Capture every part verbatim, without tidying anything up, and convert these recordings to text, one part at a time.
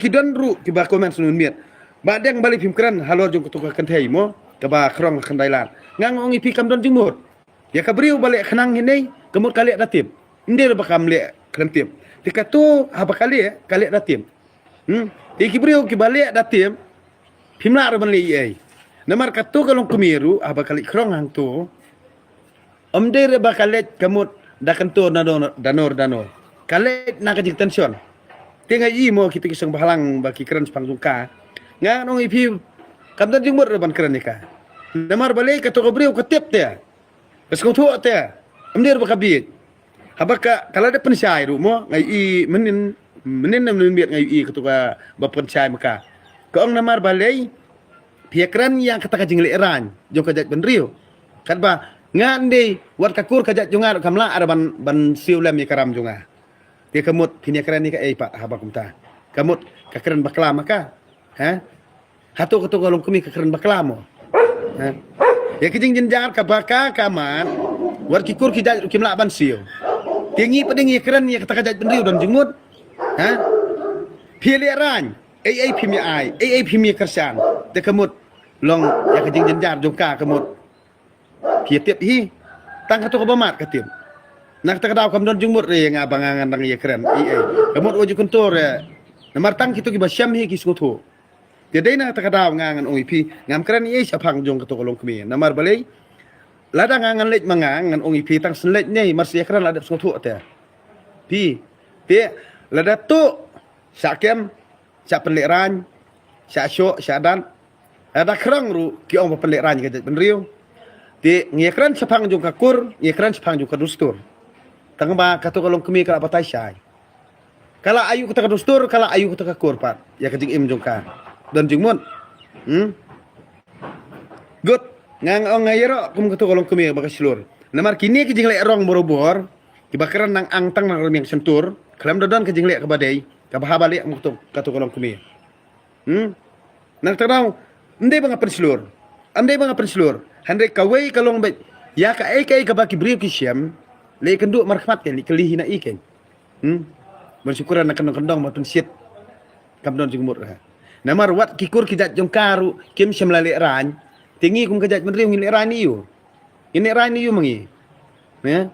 ki don ruh kiba comment sngewmiet. Ba dang balei phim kren halor jong kato ka kynthei mo, kaba khrong ha khyndai lad. Nga ong ïa phi kam don jingmut. Ïa ka briew ba leh khnang hi nei, ka mut ka leh da tip. Ym dei ba kam leh khlem tip. Te kato haba ka leh, ka leh da tip. Hmm? Te ki briew kiba leh da tip, phim lah ruh ban leh ei ei. Namar kato ka longkmie ruh haba ka leit khrong hangto, ym dei ruh ba ka leit ka mut da kyntur da nor da nor da nor. Ka leit na ka jingtension. Te nga ïohi mo kito ki seng bhalang ba ki kren shaphang jong ka. Nga ong ïa phi kam don jingmut ruh ban kren ïa ka. Namar balei kato ka briew ka tip te. Ka sngewthuh te. Ym dei ruh ba ka bieit. Haba ka, ka la dep pynshai ruh mo, nga ïohi mynnin, mynnin ne mynnin miet nga ïohi kato kaba pynshai ma ka. Ka ong namar balei phi ïa kren ïa kata ka jingleh rain jong ka jaitbynriew. Katba nga ym dei, wat ka kur ka jait jong nga ruh kam lah ruh ban, ban siew lem ïa ka ram jong nga. Te ka mut phin ïa kren ïa kaei pat haba kumta. Ka mut ka kren bakla ma ka. Ha? Hato kato ka longkmie ka kren bakla mo? Ha? Ïa ka jingjynjar kaba ka ka mad, wat ki kur ki jait ruh kim lah ban siew. Te ngi pat dang ïa kren ïa kata ka jaitbynriew don jingmut. Ha? Phi leh rain, ei ei phim ïa ai, ei ei phim ïa kyrshan. Te ka mut long ïa ka jingjynjar jong ka, ka mut phi ïa tip hi. Tang kato kaba mad ka tip. Na kata ka daw kam don jingmut re ïa nga ba nga ngan dang ïa kren ei ei. Ka mut wat ju kyntur re. Namar tang kito kiba shem hi ki sngewthuh. Te dei na kata ka daw nga ngan ong ïa phi, ngam kren ei ei shaphang jong kato ka longkmie. Namar balei? Lada nga ngan leit ma nga ngan ong ïa phi tang shen leit ne, mar shu ïa kren la dep sngewthuh te. Phi. Te lada tuh shah kem, shah pynleh rain, shah shoh, shah dat. Lada khrong ruh ki ong ba pynleh rain ka jaitbynriew. Te ngi ïa kren shaphang jong ka kur, ngi ïa kren shaphang jong ka dustur. Tang ba kato ka longkmie ka la batai shai. Ka la ayu kata ka dustur, ka la ayu kata ka kur pat ïa ka jingim jong ka. Don jingmut. Hmm? Good. Nga ong nga ïaroh kum kato ka longkmie ba ka shlur. Namar kine ki jingleh rong barobor, kiba kren nang ang tang nang rmiang shyntur, khlem da don ka jingleh kaba dei, kaba haba leh kum kato, kato ka longkmie. Hmm? Na kata ka daw, ym dei ba nga pynshlur. Ym dei ba nga pynshlur. Hynrei kawei ka long beit ïa kaei kaei kaba ki briew ki shem, leh kynduh markhmat kein, leh kylli hi na i kein. Hmm? Ban shu kren na kyndong kyndong ban pynshit. Kam don jingmut re. Namar wat ki kur ki jait jong ka ruh kim shym la leh rain. Te ngi kum ka jaitbynriew ngin leh rain ïa u. Ngin leh rain ïa u ma ngi. Ne?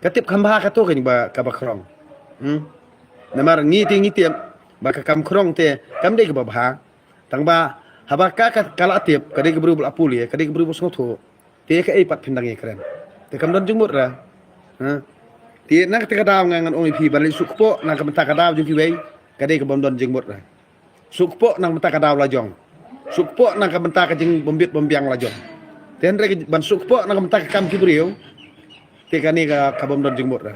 Ka tip kham bha kato kein ba kaba khrong. Hmm? Namar ngi te ngi tip ba ka kam khrong te kam dei kaba bha. Tang ba haba ka, ka, ka la tip, ka dei ka briew ba la pule, ka dei ka briew ba sngewthuh. Te kaei pat phin dang ïa kren. Te kam don jingmut re. Ha? Te na kata ka daw nga ngan ong ïa phi ban leit shu kpoh na ka bynta ka daw jong kiwei, ka dei kabym don jingmut re. Shu kpoh na ka bynta ka daw la jong. Shu kpoh na ka bynta ka jingbymbit bymbiang la jong. Te hynrei ban shu kpoh na ka bynta ka kam ki briew, te kane ka, kabym don jingmut re.